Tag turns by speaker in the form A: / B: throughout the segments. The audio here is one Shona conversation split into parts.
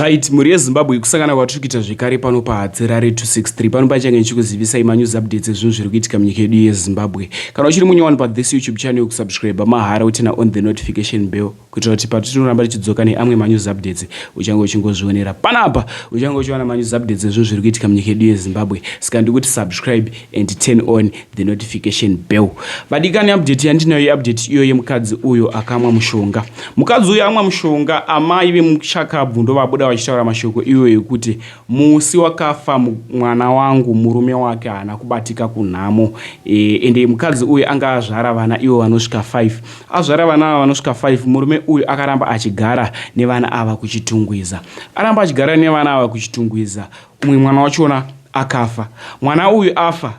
A: Right, mhuri yeZimbabwe, kusangana kwatiri kuita zvekare pano paHatirare 263. Pano pachange ndichikuzivisai manews updates ezvinhu zviri kuitika munyika yedu yeZimbabwe. Kana uchiri munyowani pathis YouTube channel, kusubscribe mahara, uturn on the notification bell kuitira kuti patinoramba tichidzoka neamwe manews updates uchange uchingozvionera panapa, uchange uchiwana manews updates ezvinhu zviri kuitika munyika yedu yeZimbabwe. Saka ndikuti subscribe and turn on the notification bell. Vadikani, update yandinayo, update iyo yemukadzi uyo akamwa mushonga. Mukadzi uyo amwa mushonga, amai vemuchakabvu ndovabuda vachitaura mashoko iyoyo ekuti musi wakafa mwana wangu, murume wake haana kubatika kunhamo. Ende mukadzi uyu anga azvara vana ivo vanosvika 5. Azvara vana ava vanosvika 5, murume uyu akaramba achigara nevana ava kuChitungwiza. Aramba achigara nevana ava kuChitungwiza, umwe mwana wachona akafa. Mwana uyu afa,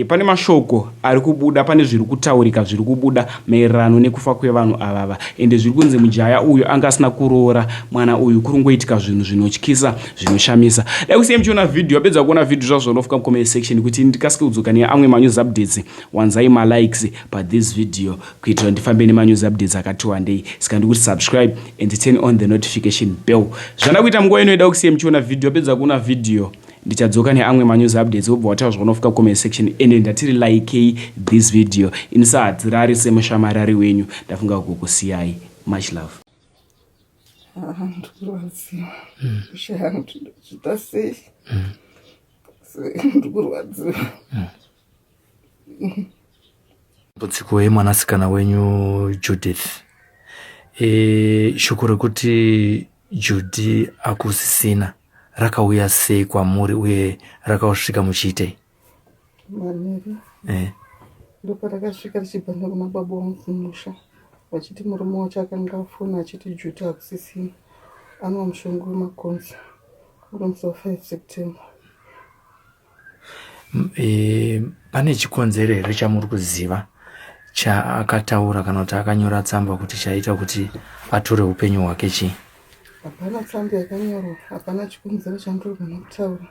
A: pane mashoko ari kubuda, pane zviri kutaurika zviri kubuda maererano nekufa kwevanhu avava. Ende zviri kunzi mujaya uyu anga asina kuroora mwana uyu. Kuri kungoitika zvinhu zvinotyisa, zvinoshamisa. Dai kusiye muchiona vhidhiyo. Apedza kuona vhidhiyo zvazvo, unofika mucomment section kuti ndikasike kudzoka neamwe manews updates. Wanzai malikes pathis video kuitira ndifambe nemanews updates akati wandei. Saka ndikuti subscribe and turn on the notification bell. Zvanda kuita munguva ino, ida kusiye muchiona vhidhiyo. Apedza kuona vhidhiyo, ndichadzoka neamwe manews updates, wobva wataura zvaunofika comment section. Ende ndatiri likei this video. Ini saHadzirari, semushamarari wenyu, ndafunga kukusiyai. Much love.
B: Ndikurwadziwa kushaya kuti ndochita sei. Ndikurwadziwa.
C: Dambudziko yemwanasikana wenyu Judith, shoko rekuti Judy akusisina rakauya sei kwamuri, uye rakasvika muchiitei?
B: Manheru ndoparakasvika richibva nekuna baba vangu kumusha, vachiti murume wacho akanga afona achiti Judy hakusisina, anwa mushonga wemakonzo uri musi wa5 September.
C: Pane chikonzero here chamuri kuziva chaakataura kana kuti akanyora tsamba kuti chaita kuti atore upenyu hwake chii?
B: Hapana tsamba yakanyorwa, hapana chikonzero chandiri kutaura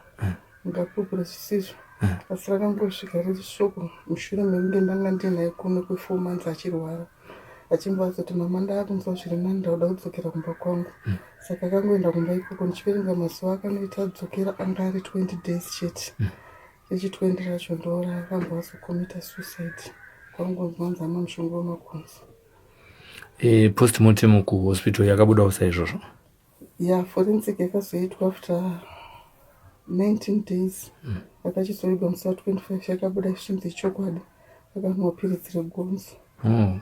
B: ngapupure zvisizvo, asi rakangosvika riri shoko mushure mekunge ndanga ndinaye kuno kwe4 months achirwara, achimboadza kuti, "Mama, ndaakunzwa zviri nani, ndakuda kudzokera kumba kwangu." Saka akangoenda kumba ikoko. Ndichiverenga mazuva akanoita adzokera, anga ari 20 days chete. Rechi20 racho ndo raakamba azokomita suicide, kwangonzwanzi ama mushonga wemakonzo.
C: Postmortem kuhospital yakabudawo saizvozvo?
B: Ya, forensic yakazoitwa after 19 days, akachizoigwa musi wa25, yakabuda ichinzi chokwadi akanwa piritsi regonzo.
C: Oh.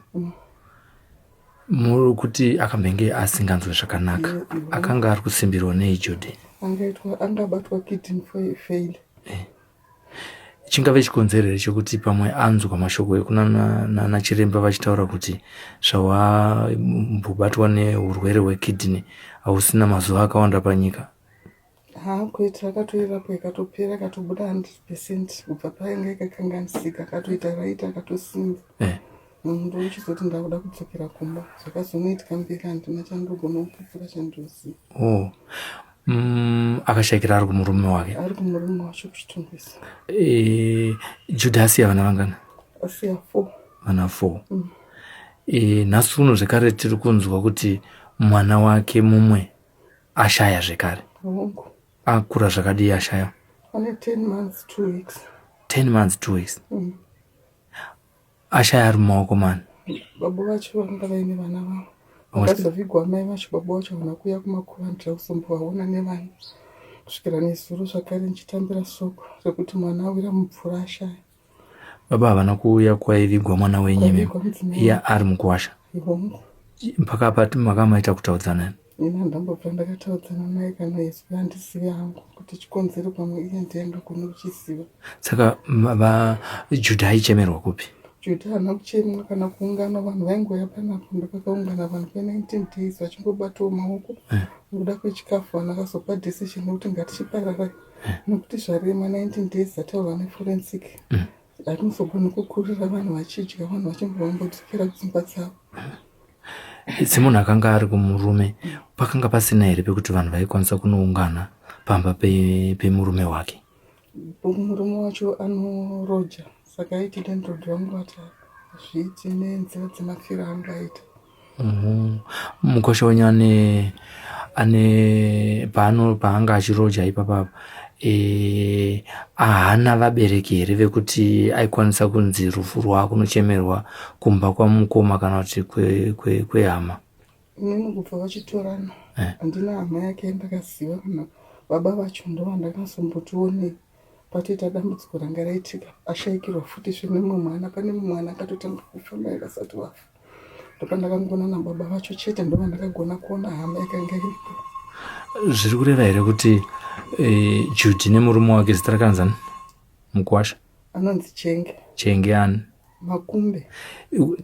C: Muri kuti akambenge asinganzwe zvakanaka? Akanga ari kusimbirwa nei Judy?
B: Angaitwa, angabatwa kidney failure.
C: Chingave chikonzero here chekuti pamwe anzwa mashoko ekunana chiremba vachitaura kuti zvawambobatwa neurwere hwekidney hausina mazuva akawanda panyika?
B: Ha, kuitira akatoirapo, ikatopera, akatobuda 100% kubva painge ikakanganisika, akatoita right, akatosimba. Ndochizoti ndakuda kudzokera kumba. Zvakazonoitika mberi handina chandogona kupupura chandoziva.
C: Oh. Akashayikira ari kumurume wake?
B: Ari kumurume wacho kuChitungwiza.
C: Judy asiya vana vangana?
B: Asiya four.
C: Vana four. Nhasi uno zvekare tiri kunzwa kuti mwana wake mumwe ashaya zvekare.
B: Hongu.
C: Akura zvakadii ashaya?
B: Ane 10 months 2 weeks.
C: 10 months 2 weeks. Ashaya ari mumaoko mani?
B: Baba vacho vanga vaine vana vavo. Vakazovigwa mai vacho, baba vacho havana kuuya kumakuva, handira kuzombovaona nevana kusvikira nezuro zvakare ndichitambira soko rekuti mwana awira mumvura, ashaya.
C: Baba havana kuuya kwaivigwa mwana wenyu?
B: Kwaivigwa mudzimai.
C: Iye ari mukuwasha?
B: Hongu.
C: Mpaka pati makamaita kutaudzana?
B: Ini handambobva ndakataudzana naye kana izwi, handizivi hangu kuti chikonzero, pamwe iye ndiye angagona kuchiziva.
C: Saka Judy aichemerwa kupi?
B: Judy haana kuchemwa kana kuungana. Vanhu vaingoya panapo, ndopakaungana vanhu kwe19 days vachingobatawo maoko nekuda kwechikafu. Vanhu akazopa decision yekuti ngatichipararai nekuti zvarema, 19 days dzataurwa neforensic, hatinozogoni kukurira vanhu vachidya, vanhu vachimbovambodzokera kudzimba dzavo.
C: Semunhu akanga ari kumurume, pakanga pasina here pekuti vanhu vaikwanisa kunoungana pamba pemurume wake?
B: Murume wacho anoroja, saka aiti landlord vangu vati hazviiti nenzira dzemafiro angaita.
C: Mukosha wenyu ane ane paano paanga achiroja ipapa e, ahana vabereki here vekuti aikwanisa kunzi rufu rwaakunochemerwa kumba kwamukoma kana kuti kwehama kwe, kwe
B: Inini kubva vachitorana eh. handina eh, hama yake yandakaziva kana baba vacho ndovandakazombotionei patoita dambudziko ranga raitika ashaikirwa futi zve nemumwe mwana pane mumwe mwana akatotanga kufa mai vasati vafa ndopandakangoona nababa vacho chete ndovandakagona kuona hama yakanga iripo.
C: Zviri kureva here kuti eh, Judy nemurume wake zita rakanzani mukwasha
B: anonzi Chenge?
C: Chenge ani?
B: Makumbe.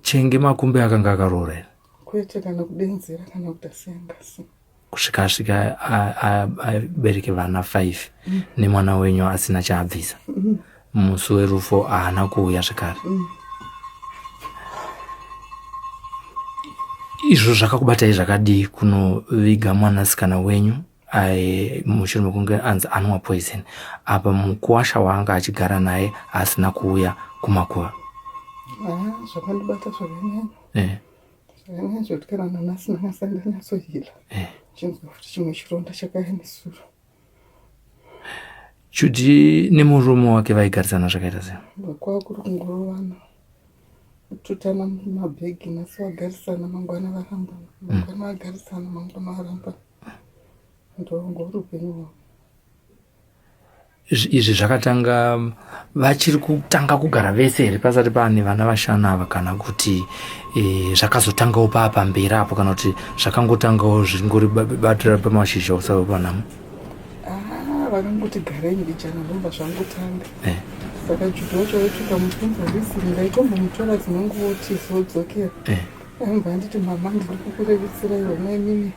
C: Chenge Makumbe akanga akaroora here?
B: Kwete, kana kudenzera kana kuti asiyangasi.
C: Kusvika asvika abereke vana 5 mm. nemwana wenyu asina chaabvisa mm. Musi werufo haana kuuya zvekare mm. Izvo zvakakubatai zvakadii kunoviga mwanasikana wenyu mushure mekunge anzi anwa poison apa mukuwasha waanga achigara naye asina kuuya kumakuva?
B: Zvakandibata zvakanyanya eh. Zvakanyanya zvekuti kana nanhasi ndanga ndanyatsohila eh. Chinzwa futi chimwe chironda chakaya nesuro.
C: Judy nemurume wake vaigarisana zvakaita sei?
B: Kwava kuri kungorovana, kututana mabhegi, nhasi vagarisana, mangwana varambana, mangwana vagarisana, mangwana varambana. Ndongori upenyu hwavo.
C: Izvi zvakatanga vachiri kutanga kugara vese here pasati paane vana vashanu ava kana kuti e, zvakazotangawo paa pamberi apo kana kuti zvakangotangawo zvingori batira pamashizha usava panhamo?
B: Ah, vakangoti garei mbijana ndobva zvangotanga eh. Saka Judha wacho waituka mubvunza risiri ndaitombomutora dzimwe nguva otizodzokera eh. Aibva anditi mama ndiri kukurerutsirai vana imimi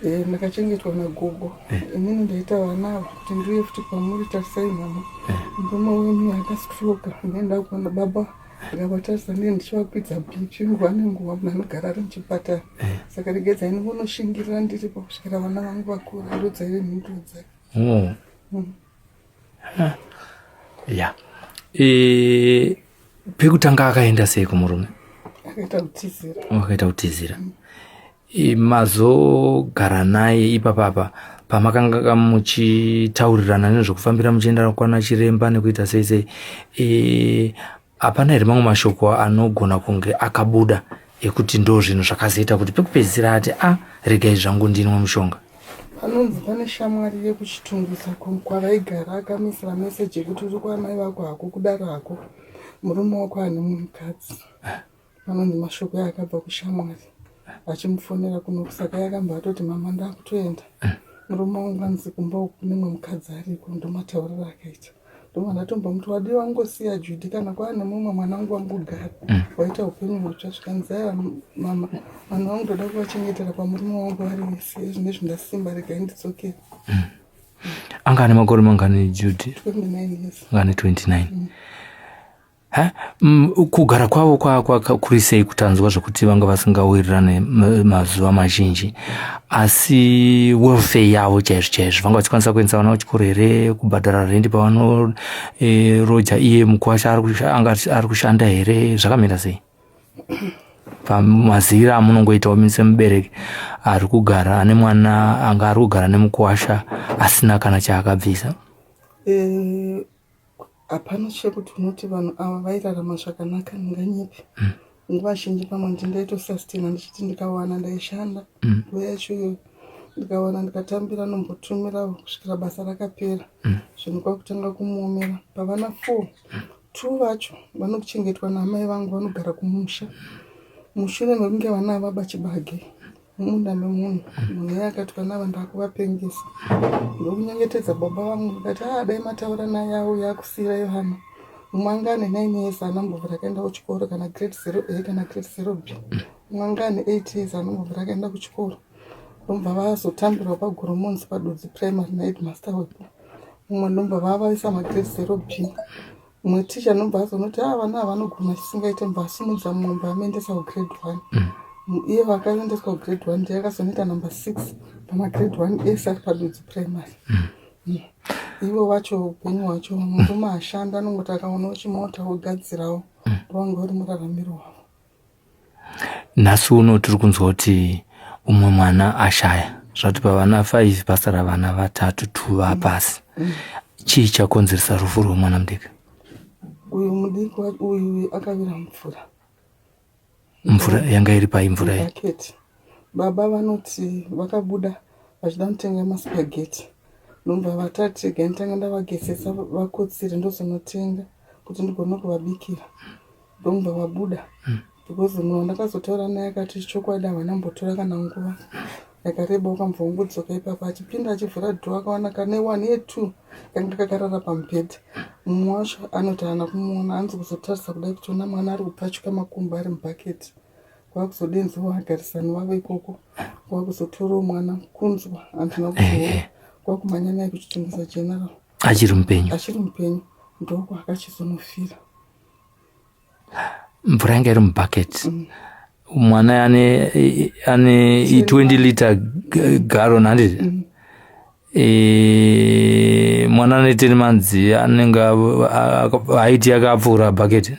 B: Eh, ndakachengetwa nagogo eh. Inini ndaita vana ava kuti ndiuye futi kwamuri tarisai mama eh. Murume wenyu akastroka ndaenda kuona baba ndikavatarisa ndiye ndichivakwidza bp nguva nenguva munhu anogara ari muchipatara. Saka regedzai ndingonoshingirira ndiripo kusvikira vana vangu vakura ndodzaive mhinduro dzake.
C: Oh. Ya e, pekutanga akaenda sei kumurume?
B: Akaita kutizira.
C: Akaita kutizira mm. Mazogara naye ipapapa pamakanga muchitaurirana nezvekufambira muchienda kwana chiremba nekuita sei sei, hapana here mamwe mashoko anogona kunge akabuda ekuti ndo zvinhu zvakazoita kuti pekupedzisira ati a regai zvangu ndinwe mushonga?
B: Panonzi pane shamwari yekuChitungwiza kwavaigara akamisira meseji yekuti uri kwaamai vako hako kudaro hako murume wako ane mukadzi. Panonzi mashoko akabva kushamwari achimufonera kuno saka yakamba atoti mama ndakutoenda murume wangu anzi kumba uku kune mumwe mukadzi ariko ndomatauriro akaita ndobva ndatombomuti wadiwa wangosiya Judy kana kwaane mumwe mwana wangu wangogara waita upenyu hutsva zvikanzi aiwa mama vanhu vangu ndoda kuvachengetera pamurume wangu vari vese zvinezvi ndasimba regai ndidzokere.
C: Anga ane makore mangani Judy?
B: 29 years.
C: Anga ane 29. Ha? Kugara kwavo kuri sei kutanzwa zvekuti vanga vasingawirirane mazuva mazhinji asi welfare yavo chaizvo chaizvo vanga vachikwanisa kuendesa vana kuchikoro here kubhadhara rendi pavano-roja iye mukwasha anga ari kushanda here zvakamira sei pamaziviro amunongoitawo semubereki ari kugara ane mwana anga ari kugara nemukwasha asina kana chaakabvisa?
B: Eh, hapana chekuti unoti vanhu ava vairarama zvakanaka ndinganyepi. Nguva zhinji pamwe ndindaitosustaina ndichiti ndikawana ndaishanda nguva yacho iyoyo ndikawana ndikatambira nombotumirawo kusvikira basa rakapera zvinhu kwakutanga kumuomera pavana 4 two vacho vanochengetwa naamai vangu vanogara kumusha mushure mekunge vana vaba chibage mumunda memunhu munhu iye akati vana ava ndakuvapengesa ndokunyengetedza baba vangu ndikati a dai mataura naye auya akusiyirai vana mumwe anga ane 9 years anambobvira akaenda kuchikoro kana grade 0 a kana grade 0 b mumwe anga ane 8 years anambobvira akaenda kuchikoro ndobva vazotambirwa paGoromonzi paDudzi Primary naheadmaster wepo mumwe ndobva vavaisa magrade 0 b mumwe ticha ndobva azonoti a vana ava vanogona chisingaite mbva asimudza mumwe mbva amuendesa kugrade 1 iye vakaendeswa kugrade 1 ndiye akazonoita number 6 pamagrade 1 ese ari paDudzi Primary. Ivo vacho upenyu hwacho murume ashanda anongoti akaonawo chimota wogadzirawo ndowanga uri muraramiro wavo.
C: Nhasi uno tiri kunzwa kuti umwe mwana ashaya. Zvati pavana 5 pasara vana vatatu, 2 vapasi. Chii chakonzeresa rufu rwemwana mudiki?
B: Uyu mudiki uyu akawira mvura.
C: Mvura yanga iri pai mvura iyi?
B: Bucket. Baba vanoti vakabuda vachida kutenga maspaghetti. Ndobva vatati regai nditanga ndavagezesa vakotsire ndozonotenga kuti ndigone kuvabikira. Ndobva vabuda. Because munhu wandakazotaura naye akati chokwadi havana kumbotora kana nguva yakareba wakambva wangodzoka ipapo achipinda achivhura dhoo akawana kane one ye two kanga kakarara pamubhedha. Mumwe wacho anoti haana kumuona hanzi kuzotarisa kudai kutoona mwana ari kupfachuka makumbo ari mubhaketi. Kwakuzodenziwa vagarisani vavo ikoko kwakuzotorawo mwana kunzwa handina kuzoona kwakumhanya naye kuchitungwiza general.
C: Achiri mupenyu?
B: Achiri mupenyu ndokwakachizonofira.
C: Mvura yanga iri mubucket. Mwana ane ane 20 liter gallon handiti? E, mwana ane 10 months anenge haiti yakapfuura bucket.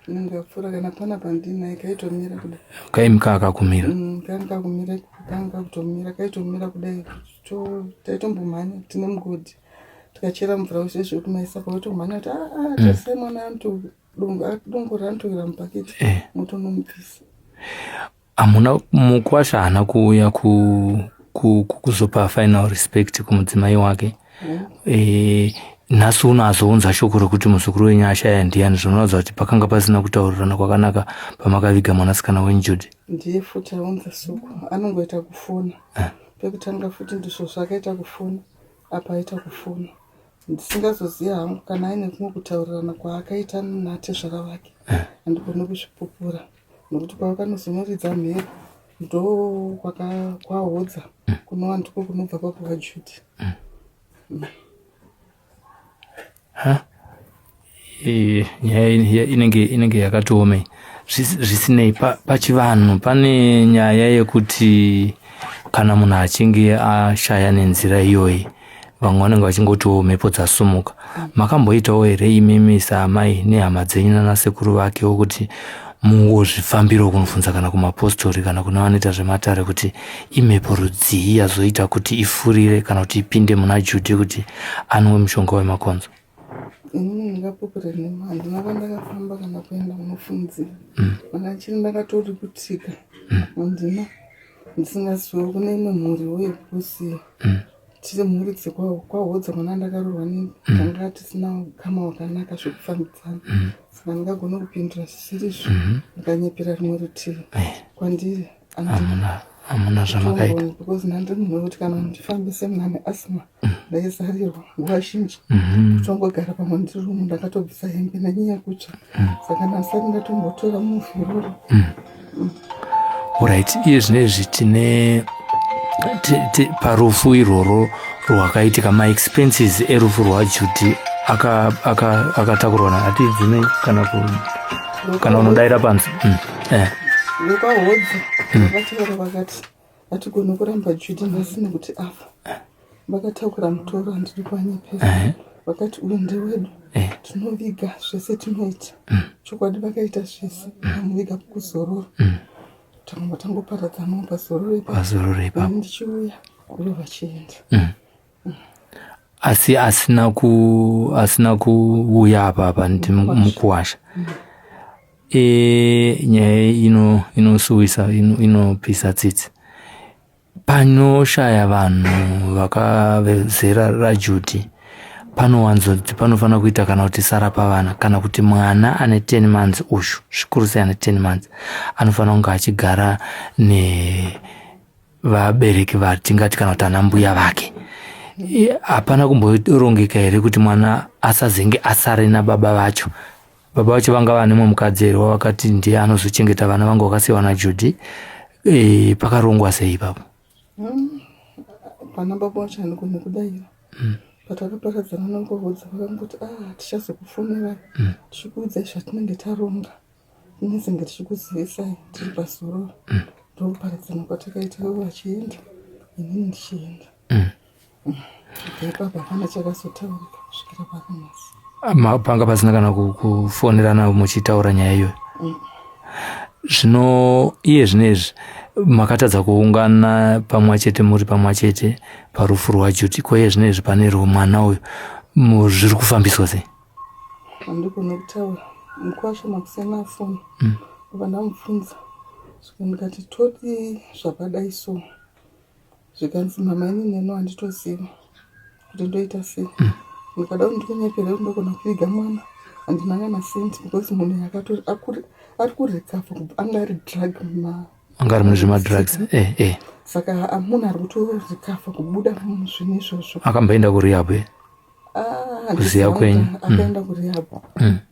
B: Inenge yapfuura kana pana pandinaye kaitomira kudai.
C: Kaimika akakumira.
B: Kanga kakumira kanga kakutomira kaitomira kudai taitombomhanya tine mugodhi tikachera mvura zvezvo kumaisa pautomhanya kuti aa tarisai mwana adongora anotowira mubhaketi motonomubvisa.
C: Hamuna mukwasha haana kuuya kuzopa final respect kumudzimai wake. Nhasi uno azounza shoko rekuti muzukuru wenyu ashaya ndiani, zvinoratidza kuti pakanga pasina kutaurirana kwakanaka pamakaviga mwanasikana wenyu Judy.
B: Ndiye futi aunza soko anongoita kufona. Pekutanga futi ndizvo zvakaita kufona apa aita kufona. Ndisingazoziva hangu kana aine kumwe kutaurirana kwaakaita natezvara vake. Handigoni kuzvipupura nokuti kwavakanozonoridza mhere ndo kwahodza kunova ndiko kunobva baba vaJudy.
C: Nyaya inenge yakatoomei. Zvisinei pachivanhu pane nyaya yekuti kana munhu achinge ashaya nenzira iyoyi vamwe vanenge vachingotiwo mhepo dzasumuka. Makamboitawo here imimi saamai nehama dzenyu nanasekuru vakewo kuti mungozvifambirawo kunobvunza kana kumapostori kana kune vanoita zvematare kuti imhepo rudzii yazoita kuti ifurire kana kuti ipinde muna Judy kuti anwe mushonga wemakonzo?
B: Inini ndingapupure nhema handina kwandakafamba kana kuenda kunofundzira. Ndanga ndakatori kutika handina ndisingaziviwo kune imwe mhuriwo yekusiya. Tiri mhuri dzekwahodza mwana ndakaroorwa neni tanga tisina ukama hwakanaka zvekufambidzana. Saka ndingagona kupindura zvisiri izvo ndikanyepera rimwe rutivi kwandiri.
C: Hamuna zvamakaita.
B: Because ndandiri munhu wekuti kana ndifambise munhu ane asthma ndaizarirwa nguva zhinji. Kutongogara pamwe ndiri umu ndakatobvisa hembe nenyaya yekutsva. Saka ndasati ndatombotora muvhururu.
C: Alright, iye zvinezvi tine parufu irworwo rwakaitika maexpenses erufu rwaJudy akatakurwa na hatidzime kana kana unodaira panze.
B: Vekwahodza vakataura vakati hatigoni kuramba Judy nhasi nekuti afa. Vakatakura mutoro handidi kuvanyeperera. Vakati uyu ndewedu tinoviga zvese tinoita. Chokwadi vakaita zvese vamuviga kuzororo. Takanga tangoparadzanawo pazororo ipapo.
C: Pazororo ipapo.
B: Ini ndichiuya ivo vachienda.
C: Asi asina kuuya apa ndi mukuwasha. Nyaya inosuwisa inopisa tsitsi. Panoshaya vanhu vakavezera raJudy panowanzoti panofanira kuita kana kuti sara pavana kana kuti mwana ane 10 months uyu zvikuru sei ane 10 months anofanira kunge achigara nevabereki vatingati kana kuti ana mbuya vake. Hapana kumborongeka here kuti mwana asazenge asare nababa vacho? Baba vacho vanga vane mumwe mukadzi here wavakati ndiye anozochengeta vana vangu vakasiyiwa naJudy? Pakarongwa sei ipapo?
B: Pana baba vacho handigoni kudaira. Patakaparadzana nokuhodza vakangoti tichazokufonerai tichikuudzai zvatinenge taronga. Tinezenge tichikuzivisai tiri pazororo. Ndokuparadzana kwatakaita ivo vachienda inini ndichienda. Kubva ipapo hapana chakazotaurika kusvikira parinhasi.
C: Panga pasina kana kufonerana muchitaura nyaya iyoyo. Zvino iye zvino izvi makatadza kuungana pamwe chete muri pamwe chete parufu rwaJudy, ko iye zvino izvi pane mwana uyu zviri kufambiswa sei?
B: Handigone kutaura. Mukwasha makuseni afona ndobva ndamubvunza svika ndikati todii zvakadai so, zvikanzi mama ini neno handitoziva kuti ndoita sei. Ndikada kuti ndikunyepere kuti ndogona kuviga mwana handina kana sendi because munhu akatori ari kurecover kubva anga ari drug ma
C: anga ari mune zvemadrugs eh, eh.
B: Saka munhu ari kutorecover kubuda muzvinhu izvozvo.
C: Akamboenda kurehab eh?
B: Ah,
C: Kuziya kwenyu.
B: Akaenda kurehab,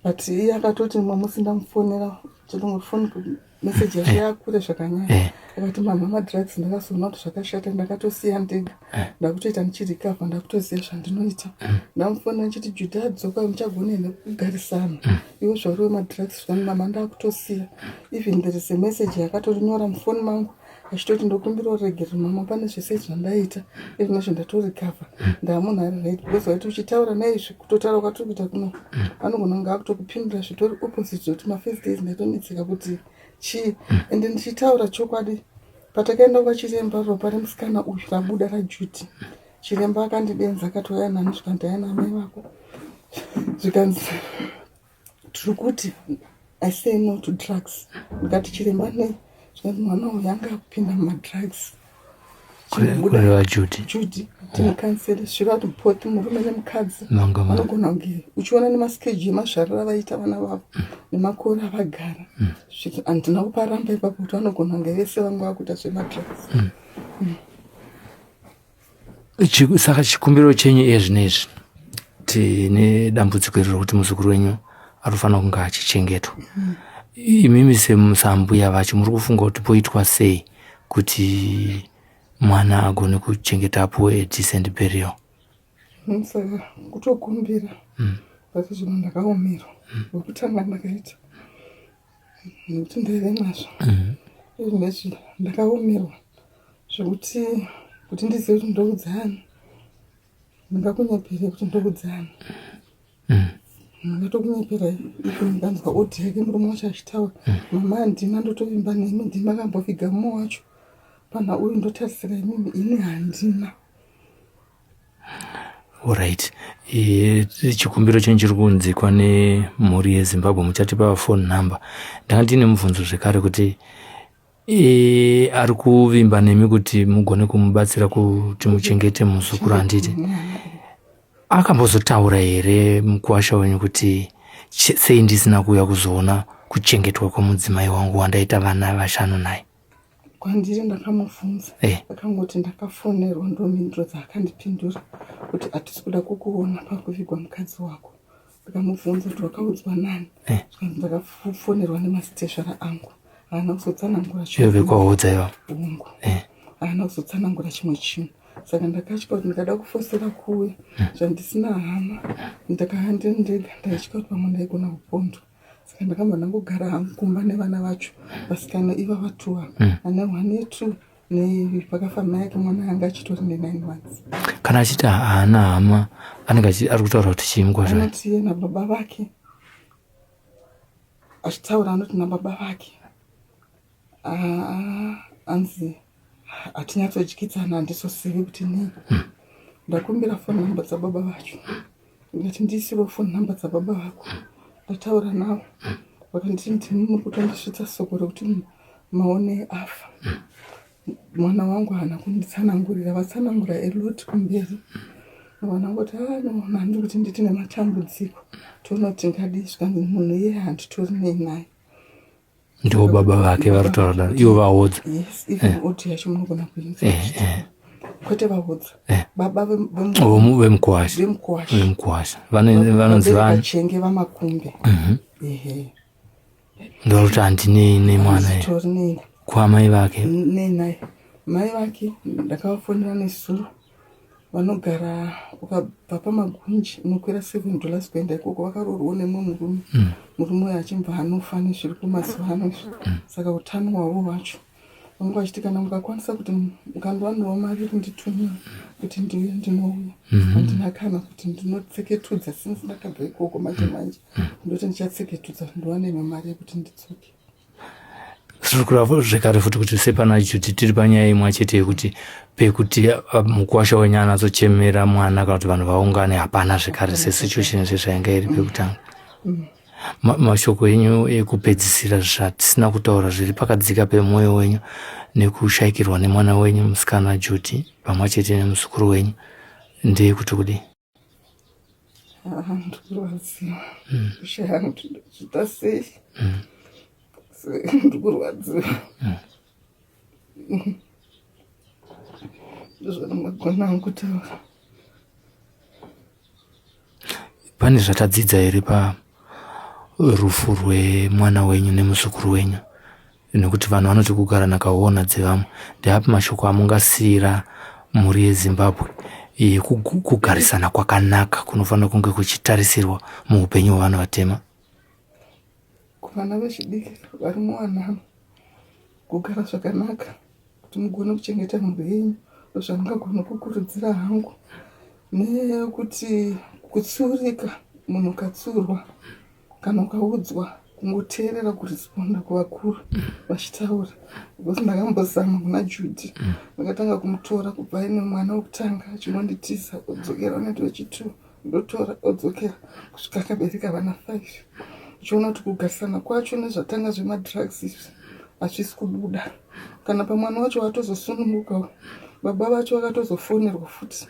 B: but iye akatoti mumwe musi ndamufonera chitongofoni meseji yacho yakure zvakanyanya, akati mama, madrugs ndakazoona kuti zvakashata, ndakatosiya ndega, ndakutoita ndichirecover, ndakutoziva zvandinoita. Ndamufonera ndichiti Judy adzoka, muchagona here kugarisana iwe zvauri wemadrugs? Zvikani mama, ndakutosiya. Even there is a message yakatorinyora mufoni mangu achitoti ndokumbira uregerero mama pane zvese zvandaita, even izvo ndatorecover, ndamunhu ari right, because waiti uchitaura naizvi kutotaura kwatiri kuita kuno anogona kunge akutokupindura zvitori opposite, zvekuti mafirst days ndaitonetseka kuti chii. Ende ndichitaura chokwadi, patakaenda kwachiremba ropa remusikana uyu rabuda raJudy, chiremba akandidenza akati waya nani, zvikanzi aya namai vako, zvikanzi tiri kuti I say no to drugs. Ndikati chiremba nei? Zvikanzi mwana uyu anga akupinda mumadrugs.
C: Kureva Judy.
B: Judy timukansele, zvireva kuti both murume nemukadzi
C: Vanga
B: vanogona kunge uchiona nemaskeji emazvariro avaita vana vavo nemakore avagara. Handina kuparamba ipapo kuti vanogona kunge vese vanga vakuita zvemadrugs.
C: Saka chikumbiro chenyu iye zvino izvi, tine dambudziko iri rokuti muzukuru wenyu ari kufanira kunge achichengetwa. Imimi semusambuya vacho muri kufunga kuti poitwa sei kuti mwana agone kuchengeta, apuwe a decent burial?
B: Saka kutokumbira, but zvino ndakaomerwa. Wekutanga ndakaita nekuti ndaive nazvo, izvinezvi ndakaomerwa zvekuti kuti ndizive kuti ndoudzani, ndingakunyepere kuti ndoudzani, ndingatokunyepera ipo ndanzwa audio yake murume wacho achitaura, mama handina, ndotovimba nemi, ndimi makamboviga mumwe wacho pana uyu, ndotarisira imimi, ini handina.
C: Alright, chikumbiro chenyu chiri kunzikwa nemhuri yeZimbabwe. Muchatipa phone number. Ndanga ndine mubvunzo zvekare kuti ari kuvimba nemi kuti mugone kumubatsira kuti muchengete muzukuru, handiti? Akambozotaura here mukuwasha wenyu kuti sei ndisina kuuya kuzoona kuchengetwa kwemudzimai wangu wandaita vana vashanu naye?
B: Kwandiri ndakamubvunza, akangoti ndakafonerwa, ndomhinduro dzaakandipindura, kuti hatisi kuda kukuona pakuvigwa mukadzi wako. Ndikamubvunza kuti wakaudzwa nani? Zvikanzi ndakafonerwa nemasitezvara angu. Haana kuzotsanangura.
C: Ivo vekwahodza ivavo?
B: Ungu. Haana kuzotsanangura chimwe chinhu, saka ndakatya kuti ndikada kufosera kuuya zvandisina hama, ndakanga ndiri ndega, ndaitya kuti pamwe ndaigona kupondwa. Saka ndakabva ndangogara hangu kumba nevana vacho vasikana iva vatuva ane one netwo, nepakafa mai ake mwana anga achitori ne9 months.
C: Kana achiti haana hama, anenge ari kutaura kuti chii mukwasha?
B: Anoti iye nababa vake, achitaura anoti nababa vake, ah, anzi hatinyatsodyidzana, handizosivi kuti nei. Ndakumbira phone number dzababa vacho, ndikati ndiisirewo phone number dzababa vako. Ndataura navo, vakanditi ndimi muri kutondisvitsa soko rekuti maone afa mwana wangu. Haana kunditsanangurira, vatsanangura a lot kumberi. Vana ngoti ano handiri kuti nditi nematambudziko tonoti ngadii, zvikanzi munhu iye handitori nei naye.
C: Ndivo baba vake vari kutaura daro, ivo vahodza?
B: Yes, even audio yacho munogona kuinzwa. Kwete vahodza, baba
C: Vemukwasha.
B: Vemukwasha.
C: Vemukwasha vanonzi vani?
B: Vachenge vaMakumbe, ehe.
C: Ndokuti handinei nemwana iyi.
B: Handitori nei.
C: Kwamai vake?
B: Nenaye. Mai vake ndakavafonera nezuro, vanogara ukabva paMagunji unokwira $7 kuenda ikoko. Vakaroorwawo nemumwe murume, murume uyu achibva anofa nezviri kumazuva ano izvi. Saka utano hwavo hwacho vanga vachiti kana mukakwanisa kuti mukandiwanirawo mari yekunditumira kuti ndiuye, ndinouya. Handina kana kuti ndinotseketudza since ndakabva ikoko manje manje, ndoti ndichatseketudza kuti ndiwane imwe mari yekuti ndidzoke.
C: Tiri kureva zvekare futi kuti sepana Juti tiri panyaya imwe chete yekuti pekuti mukuwasha wenyu anatsochemera mwana kana kuti vanhu vaungane hapana zvekare sesituation sezvainga iri pekutanga. Mashoko enyu ekupedzisira zvatisina kutaura zviri pakadzika pemwoyo wenyu nekushaikirwa nemwana wenyu musikana Juti pamwe chete nemuzukuru wenyu ndeyekuti kudii?
B: Ah, ndikurwadziwa kushaya kuti ndochiita sei. Ndikurwadziwa, ndozvandingagona hangu kutaura.
C: Pane zvatadzidza here parufu rwemwana wenyu nemuzukuru wenyu? Nekuti vanhu vanoti kugara nakaona dzevamwe. Ndeapi mashoko amungasiira mhuri yeZimbabwe yekugarisana kwakanaka kunofanira kunge kuchitarisirwa muupenyu hwevanhu vatema?
B: Kuvana vechidiki vari muwanano, kugara zvakanaka kuti mugone kuchengeta mhuri yenyu, ndozvandingagona kukurudzira hangu. Nekuti kutsiurika, munhu ukatsurwa kana ukaudzwa, kungoteerera, kuresponda kuvakuru vachitaura, because ndakambozama kuna Judy. Ndakatanga kumutora kubva aine mwana wekutanga, achingonditiza, odzokera, unoita wechitwo, ndotora, odzokera, kusvika akabereka vana 5. Uchiona kuti kugarisana kwacho nezvatanga zvemadrugs izvi hazvisi kubuda. Kana pamwana wacho watozosunungukawo, baba vacho vakatozofonerwa futi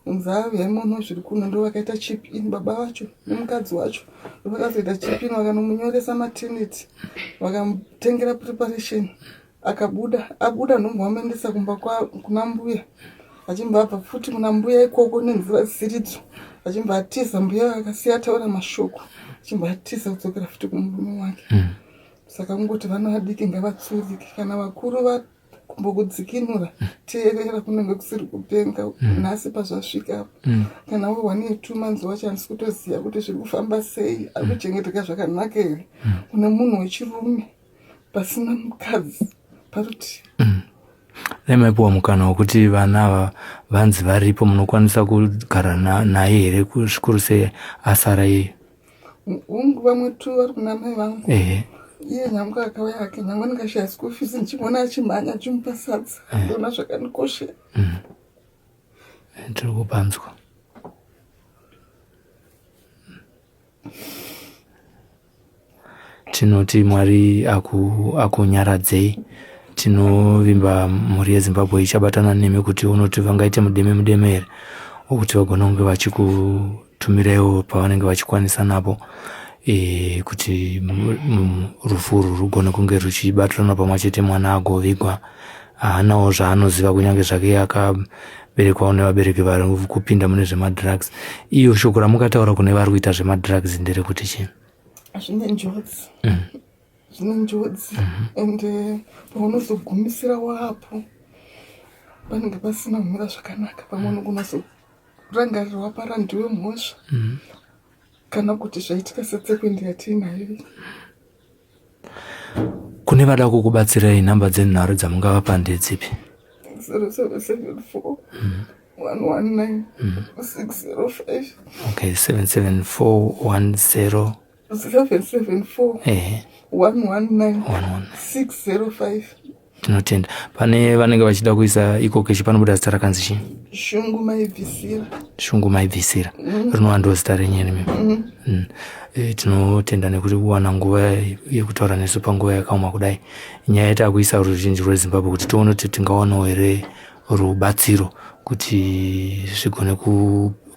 B: kunzi auya imono, zviri kuno. Ndo vakaita chip in, baba vacho nemukadzi wacho vakazoita chip in, vakanomunyoresa maternity, vakamutengera preparation, akabuda. Abuda, ndombo vamuendesa kumba kuna mbuya. Achibva abva futi kuna mbuya ikoko nenzira dzisiridzo, achibva atiza. Mbuya akasiya ataura mashoko, achibva atiza kudzokera futi kumurume wake. Saka kungoti vana vadiki ngavatsurike. Kana vakuru vakumbokudzikinura, teerera, kunenge kusiri kupenga. Nhasi pazvasvika apo, kana uri 1 year 2 months wacho, handisi kutoziva kuti zviri kufamba sei, ari kuchengeteka zvakanaka here kune munhu wechirume pasina mukadzi parutivi.
C: Dai maipiwa mukana wekuti vana ava vanzi varipo, munokwanisa kugara naye here, zvikuru sei asara iyeyo?
B: Hungu, vamwe tu vari kuna mai vangu.
C: Ehe.
B: Iye nyange akauya ake, nyange ndingashaya school fees, ndichimuona achimhanya achimupa sadza, ndoona zvakandikoshera.
C: Tiri kupanzwa. Tinoti Mwari akunyaradzei. Tinovimba mhuri yeZimbabwe ichabatana nemi kuti unoti vangaite mudeme mudeme here wokuti vagone kunge vachikutumiraiwo pavanenge vachikwanisa napo, kuti rufu urwu rugone kunge ruchibatirana pamwe chete, mwana agovigwa. Haanawo zvaanoziva, kunyange zvake akaberekwawo nevabereki vari kupinda mune zvemadrugs. Iyo shoko ramukataura kune vari kuita zvemadrugs nderekuti chii?
B: Zvine njodzi, zvine njodzi, ende paunozogumisira waapo panenge pasina kumira zvakanaka. Pamwe unogona kuzorangarirwa para ndiwe mhosva, kana kuti zvaitika setsekwende yatiinayo iyi.
C: Kune vada kukubatsirai, nhamba dzenhare dzamungavapa ndedzipi?
B: 0774 119 605.
C: Okay, 77410.
B: 774.
C: Ehe.
B: 119.
C: 11.
B: 605.
C: Tinotenda. Pane vanenge vachida kuisa EcoCash, panobuda zita rakanzi chii?
B: Shungu Maibvisira.
C: Shungu Maibvisira, rinova ndo zita renyu rimwe. Tinotenda nekuti kuwana nguva yekutaura nesu panguva yakaoma kudai. Nyaya yatakuisa ruzhinji rweZimbabwe kuti tione kuti tingawanawo here rubatsiro kuti zvigone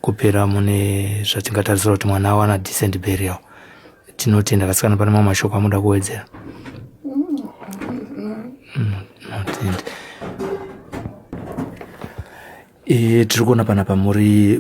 C: kupera mune zvatingatarisira kuti mwana awana decent burial. Tinotenda vasikana. Pane mamwe mashoko amuda kuwedzera? Tinotenda. Tiri kuona panapa muri.